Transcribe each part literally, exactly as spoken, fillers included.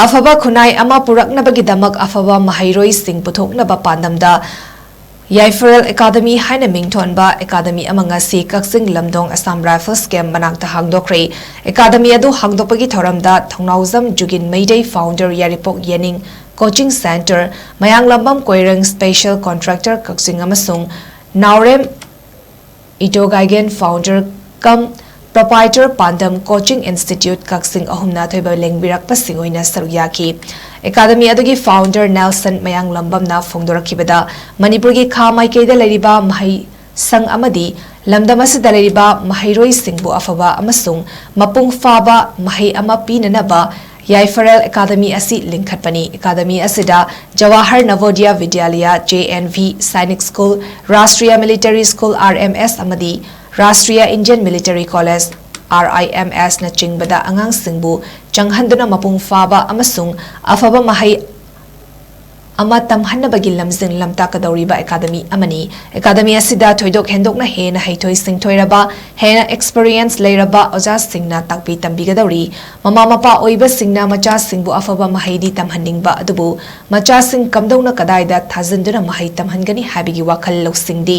ꯑꯐꯕ ꯈꯨꯟꯅꯥꯏ ꯑꯃ ꯄꯨꯔꯛꯅꯕꯒꯤꯗꯃꯛ ꯑꯐꯕ ꯃꯍꯩꯔꯣꯏꯁꯤꯡ ꯄꯨꯊꯣꯛꯅꯕ ꯄꯥꯟꯗꯝꯗ ꯌꯥꯏꯐꯔꯦꯜ ꯑꯦꯀꯥꯗꯃꯤ ꯍꯥꯏꯅ ꯃꯤꯡꯊꯣꯟꯕ ꯑꯦꯀꯥꯗꯃꯤ ꯑꯃ ꯉꯁꯤ ꯀꯛꯆꯤꯡ ꯂꯝꯗꯣꯡ ꯑꯁꯥꯝ ꯔꯥꯏꯐꯜꯁ ꯀꯦꯝꯞ ꯃꯅꯥꯛꯇ ꯍꯥꯡꯗꯣꯛꯈ꯭ꯔꯦ꯫ ꯑꯦꯀꯥꯗꯃꯤ ꯑꯗꯨ ꯍꯥꯡꯗꯣꯛꯄꯒꯤ ꯊꯧꯔꯝꯗ ꯊꯧꯅꯥꯎꯖꯝ ꯖꯨꯒꯤꯟ ꯃꯩꯗꯩ, ꯐꯥꯎꯟꯗꯔ ꯌꯥꯏꯔꯤꯄꯣꯛ ꯌꯦꯅꯤꯡ, ꯀꯣꯆꯤꯡ ꯁꯦꯟꯇꯔ, ꯃꯌꯥꯡꯂꯝꯕꯝ ꯀꯣꯏꯔꯪ, ꯁ꯭ꯄꯦꯁꯦꯜ ꯀꯣꯟꯇ꯭ꯔꯦꯛꯇꯔ ꯀꯛꯆꯤꯡ ꯑꯃꯁꯨꯡ ꯅꯥꯎꯔꯦꯝ ꯏꯇꯣ ꯒꯥꯏꯒꯦꯟ, ꯐꯥꯎꯟꯗꯔ ꯀꯝ ꯄ꯭ꯔꯣꯄꯥꯏꯇꯔ ꯄꯥꯟꯗꯝ ꯀꯣꯆꯤꯡ ꯏꯟꯁꯇꯤꯇ꯭ꯌꯨꯠ ꯀꯛꯆꯤꯡ ꯑꯍꯨꯝꯅ ꯑꯊꯣꯏꯕ ꯂꯦꯡꯕꯤꯔꯛꯄꯁꯤꯡ ꯑꯣꯏꯅ ꯁꯔꯨꯛ ꯌꯥꯈꯤ꯫ ꯑꯦꯀꯥꯗꯃꯤ ꯑꯗꯨꯒꯤ ꯐꯥꯎꯟꯗꯔ ꯅꯦꯜꯁꯟ ꯃꯌꯥꯡꯂꯝꯕꯝꯅ ꯐꯣꯡꯗꯣꯔꯛꯈꯤꯕꯗ, ꯃꯅꯤꯄꯨꯔꯒꯤ ꯈꯥ ꯃꯥꯏꯀꯩꯗ ꯂꯩꯔꯤꯕ ꯃꯍꯩ ꯁꯪ ꯑꯃꯗꯤ ꯂꯝꯗꯝ ꯑꯁꯤꯗ ꯂꯩꯔꯤꯕ ꯃꯍꯩꯔꯣꯏꯁꯤꯡꯕꯨ ꯑꯐꯕ ꯑꯃꯁꯨꯡ ꯃꯄꯨꯡ ꯐꯥꯕ ꯃꯍꯩ ꯑꯃ ꯄꯤꯅꯅꯕ ꯌꯥꯏꯐꯔꯦꯜ ꯑꯦꯀꯥꯗꯃꯤ ꯑꯁꯤ ꯂꯤꯡꯈꯠꯄꯅꯤ꯫ ꯑꯦꯀꯥꯗꯃꯤ ꯑꯁꯤꯗ Jawahar Navodaya Vidyalaya, J N V, Sainik school, Rashtriya military school, R M S, ꯑꯃꯗꯤ Rashtriya Indian military college, R I M ꯑꯦꯁꯅꯆꯤꯡꯕꯗ ꯑꯉꯥꯡꯁꯤꯡꯕꯨ ꯆꯪꯍꯟꯗꯨꯅ ꯃꯄꯨꯡ ꯐꯥꯕ ꯑꯃꯁꯨꯡ ꯑꯐꯕ ꯃꯍꯩ ꯑꯃ ꯇꯝꯍꯟꯅꯕꯒꯤ ꯂꯝꯖꯤꯡ ꯂꯝꯇꯥꯛꯀꯗꯧꯔꯤꯕ ꯑꯦꯀꯥꯗꯃꯤ ꯑꯃꯅꯤ꯫ ꯑꯦꯀꯥꯗꯃꯤ ꯑꯁꯤꯗ ꯊꯣꯏꯗꯣꯛ ꯍꯦꯟꯗꯣꯛꯅ ꯍꯦꯟꯅ ꯍꯩꯊꯣꯏ ꯁꯤꯡꯊꯣꯏꯔꯕ, ꯍꯦꯟꯅ ꯑꯦꯛꯁꯄꯤꯔꯤꯌꯦꯟꯁ ꯂꯩꯔꯕ ꯑꯣꯖꯥꯁꯤꯡꯅ ꯇꯥꯛꯄꯤ ꯇꯝꯕꯤꯒꯗꯧꯔꯤ꯫ ꯃꯃꯥ ꯃꯄꯥ ꯑꯣꯏꯕꯁꯤꯡꯅ ꯃꯆꯥꯁꯤꯡꯕꯨ ꯑꯐꯕ ꯃꯍꯩꯗꯤ ꯇꯝꯍꯟꯅꯤꯡꯕ ꯑꯗꯨꯕꯨ ꯃꯆꯥꯁꯤꯡ ꯀꯝꯗꯧꯅ ꯀꯗꯥꯏꯗ ꯊꯥꯖꯤꯟꯗꯨꯅ ꯃꯍꯩ ꯇꯝꯍꯟꯒꯅꯤ ꯍꯥꯏꯕꯒꯤ ꯋꯥꯈꯜ ꯂꯧꯁꯤꯡꯗꯤ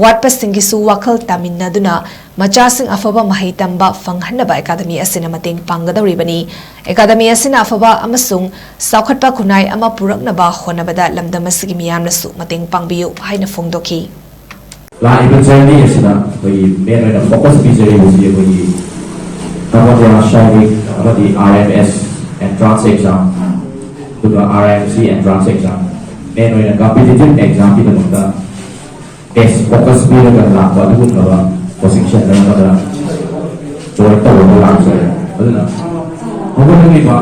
ꯋꯥꯠꯄꯁꯤꯡꯒꯤꯁꯨ ꯋꯥꯈꯜ ꯇꯥꯃꯤꯟꯅꯗꯨꯅ ꯃꯆꯥꯁꯤꯡ ꯑꯐꯕ ꯃꯍꯩ ꯇꯝꯕ ꯐꯪꯍꯟꯅꯕ ꯑꯦꯀꯥꯗꯃꯤ ꯑꯁꯤꯅ ꯃꯇꯦꯡ ꯄꯥꯡꯒꯗꯧꯔꯤꯕꯅꯤ꯫ ꯑꯦꯀꯥꯗꯃꯤ ꯑꯁꯤꯅ ꯑꯐꯕ ꯑꯃꯁꯨꯡ ꯆꯥꯎꯈꯠꯄ ꯈꯨꯟꯅꯥꯏ ꯑꯃ ꯄꯨꯔꯛꯅꯕ ꯍꯣꯠꯅꯕꯗ ꯂꯝꯗꯝ ꯑꯁꯤꯒꯤ ꯃꯤꯌꯥꯝꯅꯁꯨ ꯃꯇꯦꯡ ꯄꯥꯡꯕꯤꯌꯨ ꯍꯥꯏꯅ ꯐꯣꯡꯗꯣꯛꯈꯤ꯫ ꯂꯥꯛꯂꯤꯕ ꯖꯔꯅꯤ ꯑꯁꯤꯗ ꯑꯩꯈꯣꯏꯒꯤ ꯃꯦꯟ ꯑꯣꯏꯅ ꯐꯣꯀꯁ ꯄꯤꯖꯔꯤꯕꯁꯤ ꯑꯩꯈꯣꯏꯒꯤ ꯅꯚꯣꯗꯌꯥ ꯁꯥꯏꯅꯤꯛ ꯑꯃꯗꯤ ꯑꯥꯔ ꯑꯦꯝ ꯑꯦꯁ ꯑꯦꯟꯇ꯭ꯔꯥꯟꯁ ꯑꯦꯛꯖꯥꯝ, ꯑꯗꯨꯒ R I M C entrance exam, ꯃꯦꯟ ꯑꯣꯏꯅ ꯀꯝꯄꯤꯇꯤꯇꯤꯚ ꯑꯦꯛꯖꯥꯝꯒꯤꯗꯃꯛꯇ ꯕꯦꯁ ꯐꯣꯀꯁ ꯄꯤꯔꯒ ꯂꯥꯛꯄ ꯑꯗꯨꯒꯨꯝꯂꯕ ꯀꯣꯆꯤꯡ ꯁꯦꯟꯇꯔ ꯑꯃꯗ ꯖꯣꯏꯟ ꯇꯧꯔꯒ ꯂꯥꯛꯆꯔꯦ꯫ ꯑꯗꯨꯅ ꯍꯧꯒꯠꯂꯛꯂꯤꯕ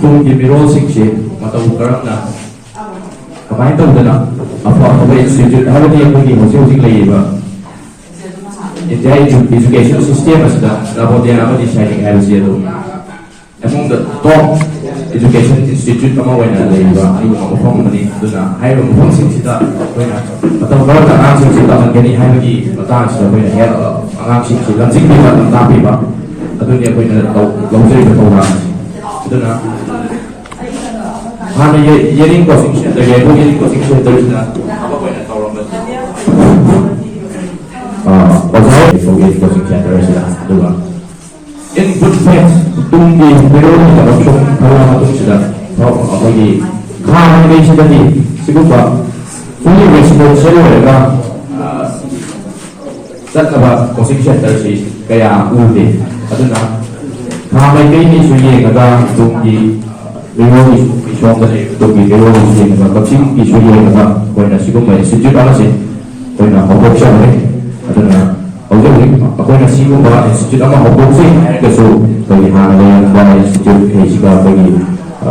ꯇꯨꯡꯒꯤ ꯃꯤꯔꯣꯜꯁꯤꯡꯁꯤ ꯃꯇꯧ ꯀꯔꯝꯅ, ꯀꯃꯥꯏꯅ ꯇꯧꯗꯅ ꯑꯐ ꯑꯐꯕ ꯏꯟꯁꯇꯤꯇ꯭ꯌꯨꯠ, ꯍꯥꯏꯕꯗꯤ ꯑꯩꯈꯣꯏꯒꯤ ꯍꯧꯖꯤꯛ ꯍꯧꯖꯤꯛ ꯂꯩꯔꯤꯕ ꯏꯟꯗꯤꯌꯥ ꯏꯖꯨꯀꯦꯁꯟ ꯁꯤꯁꯇꯦꯝ ꯑꯁꯤꯗ ꯅꯚꯣꯗꯌꯥ ꯑꯃꯗꯤ ꯁꯥꯏꯅꯤꯛ ꯍꯥꯏꯕꯁꯤ ꯑꯗꯨꯝ among the top education institute ꯑꯃ ꯑꯣꯏꯅ ꯂꯩꯔꯤꯕ ꯑꯗꯨꯒꯨꯝꯕ ꯃꯐꯝ ꯑꯃꯅꯤ꯫ ꯑꯗꯨꯅ ꯍꯥꯏꯔꯤꯕ ꯃꯐꯝꯁꯤꯡꯁꯤꯗ ꯑꯩꯈꯣꯏꯅ ꯃꯇꯝ ꯈꯔꯗ ꯑꯉꯥꯡꯁꯤꯡꯁꯤ ꯇꯝꯍꯟꯒꯅꯤ ꯍꯥꯏꯕꯒꯤ ꯃꯇꯥꯡꯁꯤꯗ ꯑꯩꯈꯣꯏꯅ ꯍꯦꯜ-, ꯑꯉꯥꯡꯁꯤꯡꯁꯤ ꯂꯝꯖꯤꯡꯕꯤꯕ, ꯂꯝꯇꯥꯛꯄꯤꯕ, ꯑꯗꯨꯅꯤ ꯑꯩꯈꯣꯏꯅ ꯇꯧ-, ꯂꯧꯖꯔꯤꯕ ꯊꯧꯔꯥꯡ ꯑꯁꯤ꯫ ꯑꯗꯨꯅ ꯍꯥꯟꯅ ꯌꯦ- ꯌꯦꯔꯤꯡ ꯀꯣꯆꯤꯡ ꯁꯦꯟꯇꯔ, ꯌꯥꯏꯕꯨ ꯌꯦꯔꯤꯡ ꯀꯣꯆꯤꯡ ꯁꯦꯟꯇꯔꯁꯤꯗ ꯊꯕꯛ ꯑꯣꯏꯅ ꯇꯧꯔꯝꯕꯅꯤ꯫ ꯑꯥ, ꯑꯣꯖꯥ ꯌꯥꯏꯕꯨ ꯌꯦꯔꯤꯡ ꯀꯣꯆꯤꯡ ꯁꯦꯟꯇꯔꯁꯤꯗ, ꯑꯗꯨꯒ in good faith, ꯇꯨꯡꯒꯤ ꯃꯤꯔꯣꯜꯒꯤꯗꯃꯛ ꯁꯨꯝ ꯈꯜꯂ ꯃꯇꯨꯡꯁꯤꯗ ꯑꯩꯈꯣꯏꯒꯤ ꯈꯥ ꯃꯥꯏꯀꯩꯁꯤꯗꯗꯤ ꯁꯤꯒꯨꯝꯕ fully responsible ꯑꯣꯏꯔꯒ, ꯑꯥ, ꯆꯠꯅꯕ ꯀꯣꯆꯤꯡ ꯁꯦꯟꯇꯔꯁꯤ ꯀꯌꯥ ꯎꯗꯦ꯫ ꯑꯗꯨꯅ ꯈꯥ ꯃꯥꯏꯀꯩꯒꯤꯁꯨ ꯌꯦꯡꯉꯒ, ꯇꯨꯡꯒꯤ ꯃꯤꯔꯣꯜꯒꯤꯁꯨ ꯁꯣꯝꯗ ꯂꯩꯔꯤꯕ ꯇꯨꯡꯒꯤ ꯃꯤꯔꯣꯜꯒꯤꯁꯨ ꯌꯦꯡꯉꯒ, ꯀꯛꯆꯤꯡꯒꯤꯁꯨ ꯌꯦꯡꯉꯒ ꯑꯩꯈꯣꯏꯅ ꯁꯤꯒꯨꯝꯕ institute ꯑꯃꯁꯦ ꯑꯩꯈꯣꯏꯅ ꯍꯧꯗꯣꯛꯆꯕꯅꯤ꯫ ꯑꯗꯨꯅ ꯍꯧꯖꯤꯛ ꯍꯧꯖꯤꯛ ꯑꯩꯈꯣꯏꯅ ꯁꯤꯒꯨꯝꯕ institute ꯑꯃ ꯍꯧꯗꯣꯛꯆꯩ ꯍꯥꯏꯔꯒꯁꯨ, ꯑꯩꯈꯣꯏꯒꯤ ꯍꯥꯟꯅ ꯂꯩꯔꯝꯕ institute ꯈꯩꯁꯤꯒ ꯑꯩꯈꯣꯏꯒꯤ, ꯑ,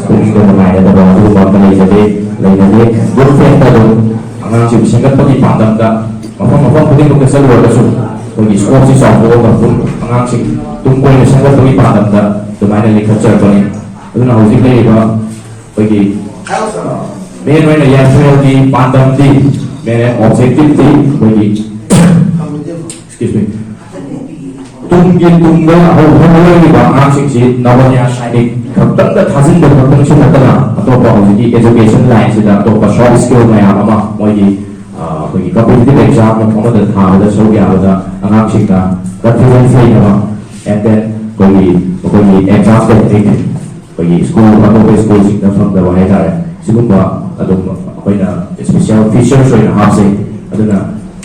ꯄꯨꯛꯅꯤꯡꯗ ꯅꯨꯡꯉꯥꯏꯅꯗꯕ ꯑꯗꯨꯒꯨꯝꯕ ꯑꯝꯇ ꯂꯩꯖꯗꯦ, ꯂꯩꯅꯗꯦ꯫ Good faith ꯑꯗꯨꯝ ꯑꯉꯥꯡꯁꯤꯡ ꯁꯦꯝꯒꯠꯄꯒꯤ ꯄꯥꯟꯗꯝꯗ ꯃꯐꯝ ꯃꯐꯝ ꯈꯨꯗꯤꯡꯃꯛꯇ ꯆꯠꯂꯨꯔꯒꯁꯨ, ꯑꯩꯈꯣꯏꯒꯤ scope ꯁꯤ ꯆꯥꯎꯊꯣꯛꯑꯒ ꯑꯗꯨꯝ ꯑꯉꯥꯡꯁꯤꯡ ꯇꯨꯡ ꯀꯣꯏꯅ ꯁꯦꯝꯒꯠꯄꯒꯤ ꯄꯥꯟꯗꯝꯗ ꯑꯗꯨꯃꯥꯏꯅ ꯂꯤꯡꯈꯠꯆꯔꯛꯄꯅꯤ꯫ ꯑꯗꯨꯅ ꯍꯧꯖꯤꯛ ꯂꯩꯔꯤꯕ ꯑꯩꯈꯣꯏꯒꯤ, ꯑ, main ꯑꯣꯏꯅ ꯌꯥꯏꯐꯔꯦꯜꯒꯤ ꯄꯥꯟꯗꯝꯗꯤ, main objective ꯇꯤ ꯑꯩꯈꯣꯏꯒꯤ, excuse me, ꯇꯨꯡꯒꯤ ꯇꯨꯡꯗ ꯍꯧ-, ꯍꯧꯒꯠꯂꯛꯂꯤꯕ ꯑꯉꯥꯡꯁꯤꯡꯁꯤ ꯅꯕꯣꯗꯤꯌꯥ ꯁꯥꯏꯅꯤꯛ ꯈꯛꯇꯪꯗ ꯊꯥꯖꯤꯟꯕ ꯈꯛꯇꯪꯁꯨ ꯅꯠꯇꯅ, ꯑꯇꯣꯞꯄ ꯍꯧꯖꯤꯛꯀꯤ education line ꯁꯤꯗ ꯑꯇꯣꯞꯄ soft skill ꯃꯌꯥꯝ ꯑꯃ, ꯃꯣꯏꯒꯤ, ꯑ, ꯑꯩꯈꯣꯏꯒꯤ competitive exam ꯑꯃꯗ ꯊꯥꯕꯗ ꯁꯔꯨꯛ ꯌꯥꯕꯗ ꯑꯉꯥꯡꯁꯤꯡꯗ confidence ꯂꯩꯅꯕ, and then ꯑꯩꯈꯣꯏꯒꯤ, ꯑꯩꯈꯣꯏꯒꯤ exam technique ꯑꯩꯈꯣꯏꯒꯤ school, ꯑꯇꯣꯞꯄ school ꯁꯤꯡꯗ ꯐꯪꯗꯕ ꯍꯥꯏꯇꯥꯔꯦ꯫ ꯁꯤꯒꯨꯝꯕ ꯑꯗꯨꯝ ꯑꯩꯈꯣꯏꯅ special features ꯑꯣꯏꯅ ꯍꯥꯞꯆꯩ꯫ ꯑꯗꯨꯅ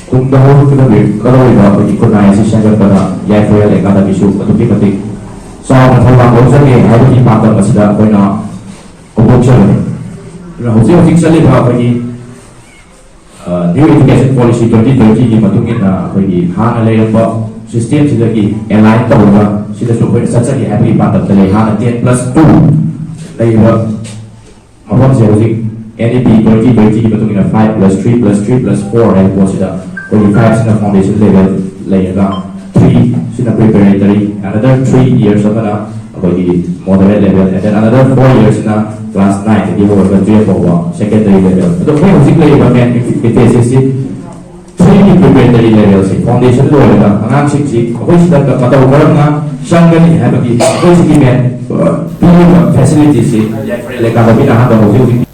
ꯇꯨꯡꯗ ꯍꯧꯔꯛꯀꯗꯧꯔꯤꯕ ꯑꯩꯈꯣꯏꯒꯤ ꯈꯨꯟꯅꯥꯏ ꯑꯁꯤ ꯁꯦꯝꯒꯠꯄꯗ ꯌꯥꯏꯐꯔꯦꯜ academy ꯁꯨ ꯑꯗꯨꯛꯀꯤ ꯃꯇꯤꯛ ꯆꯥꯎꯅ ꯊꯧꯗꯥꯡ ꯂꯧꯖꯒꯦ ꯍꯥꯏꯕꯒꯤ ꯄꯥꯟꯗꯝ ꯑꯁꯤꯗ ꯑꯩꯈꯣꯏꯅ ꯍꯧꯗꯣꯛꯆꯕꯅꯤ꯫ ꯑꯗꯨꯅ ꯍꯧꯖꯤꯛ ꯍꯧꯖꯤꯛ ꯆꯠꯂꯤꯕ ꯑꯩꯈꯣꯏꯒꯤ ꯑ, New Education Policy twenty twenty ꯒꯤ ꯃꯇꯨꯡ ꯏꯟꯅ ꯑꯩꯈꯣꯏꯒꯤ ꯍꯥꯟꯅ ꯂꯩꯔꯝꯕ system ꯁꯤꯗꯒꯤ align ꯇꯧꯔꯒ ꯁꯤꯗꯁꯨ ꯑꯩꯈꯣꯏꯅ ꯆꯠꯆꯒꯦ ꯍꯥꯏꯕꯒꯤ ꯄꯥꯟꯗꯝꯗ ꯂꯩ꯫ ꯍꯥꯟꯅ ten plus two ꯂꯩꯔꯤꯕ ꯃꯐꯝꯁꯦ ꯍꯧꯖꯤꯛ N E P twenty twenty ꯒꯤ ꯃꯇꯨꯡ ꯏꯟꯅ five plus three plus three plus four ꯍꯥꯏꯕ ꯄꯣꯠꯁꯤꯗ ꯑꯩꯈꯣꯏꯒꯤ five ꯁꯤꯅ foundation level ꯂꯩꯔꯒ, three ꯁꯤꯅ preparatory, another three years ꯑꯃꯅ ꯑꯩꯈꯣꯏꯒꯤ moderate level, and then another four years ꯁꯤꯅ class nine ꯗꯒꯤ ꯍꯧꯔꯒ twelve ꯐꯥꯎꯕ secondary level꯫ ꯑꯗꯣ ꯑꯩꯈꯣꯏ ꯍꯧꯖꯤꯛ ꯂꯩꯔꯤꯕ main emphasis ꯁꯤ three ꯒꯤ preparatory level ꯁꯤ foundation ꯂꯣꯏꯔꯒ ꯑꯉꯥꯡꯁꯤꯡꯁꯤ ꯑꯩꯈꯣꯏ ꯁꯤꯗ ꯃꯇꯧ ꯀꯔꯝꯅ ꯆꯪꯒꯅꯤ ꯍꯥꯏꯕꯒꯤ ꯑꯩꯈꯣꯏ ꯁꯤꯒꯤ main ꯄꯤꯔꯤꯕ ꯐꯦꯁꯤꯂꯤꯇꯤꯁꯤ ꯌꯥꯏꯐꯔꯦꯜ ꯑꯦꯀꯥꯗꯃꯤꯅ ꯑꯍꯥꯟꯕ ꯍꯧꯖꯤꯛ ꯍꯧꯖꯤꯛ